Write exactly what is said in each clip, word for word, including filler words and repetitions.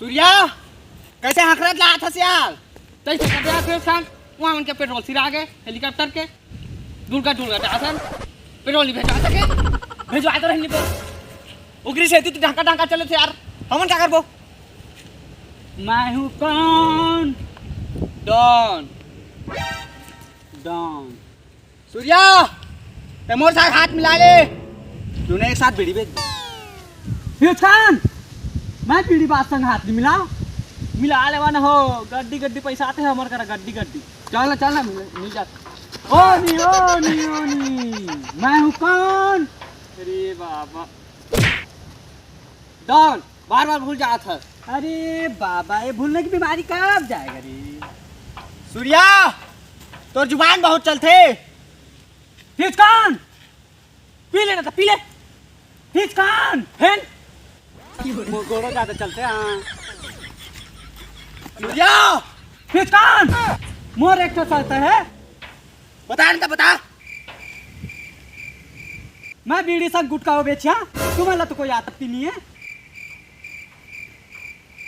सूर्या, कैसे हकरत ला आथस यार? तैसे कर दे फिर खान, वहाँ उनके पेट्रोल सिरा गए हेलीकॉप्टर के, दुर्गा दुर्गा आसन पेट्रोल नहीं भेजवा सके। भेजवा तो रहनी पर ओकरी से तू ढाका ढाका चले थे यार, हमन क्या करबो? मैं हूँ कौन? डॉन। डॉन। सूर्या, ते मोर साथ हाथ मिला ले। तूने एक साथ बीड़ी बेच दी। फिरोज खान, मैं बीड़ी बात संग हाथ नहीं मिला। मिला लेवा न हो, गड्डी गड्डी पैसा आते हैं हमारे करा, गड्डी गड्डी। चल ना, चल ना, मिल, मिल जाते। ओ नी, ओ नी, ओ नी, मैं हूँ कौन? अरे बाबा, डॉन, बार बार भूल जात है। अरे बाबा, ये भूलने की बीमारी कब जाएगा रे? सूर्या, तोर जुबान बहुत चलथे। फिरोज खान, पी लेना था, पी ले। फिरोज खान, फेन। मोर गोड़ो ज्यादा चलथे, हाँ। सूर्या, फिरोज खान, मोर एक ठो शर्त है। बता ना, बता। मैं बीड़ी संग गुटखा हो बेचिया, तुम्हें ला तो कोई आपत्ति नहीं है।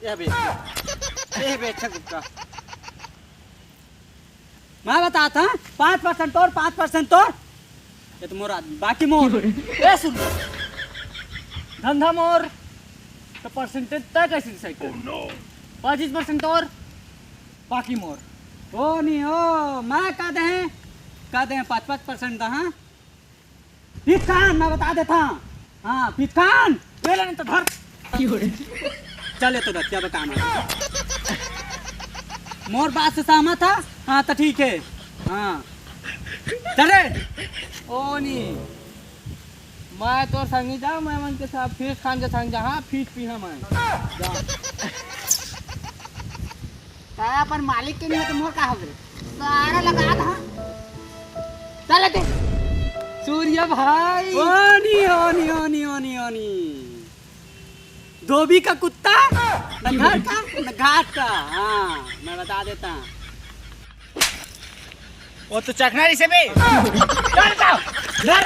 ये बेच, ये बेच गुटखा। मैं बताता, पाँच परसेंट तोर, पाँच परसेंट तोर। ये तो मोर आदमी, बाकी मोर। ए सुन, धंधा मोर, तो परसेंटेज तय कैसे डिसाइड कर? पच्चीस परसेंट तोर, बाकी मोर। ओ नहीं हो, मैं कह दे, कह दे पाँच पाँच परसेंट दा, हाँ। फिरोज खान, मैं बता देता। हाँ, फिरोज खान, ले लेने तो धर। चले तो धर, क्या बता मैं। मोर बात से सहमत था? हाँ, तो ठीक है। हाँ। चल रे। ओ नी, मैं तोर संगी जा, मैं मन के साथ फिरोज खान के संग जा, हाँ, फीट पीहा मैं। जा। तारा अपन मालिक के नहीं हो तो मोर का हवे? सारा लगा था। चल दे। सूर्या भाई। ओनी, ओनी, ओनी, ओनी, ओनी। धोबी का कुत्ता, न घर का, न घाट का। हाँ, मैं बता देता। वो तो चखना नहीं से बे। चल जाओ। डर।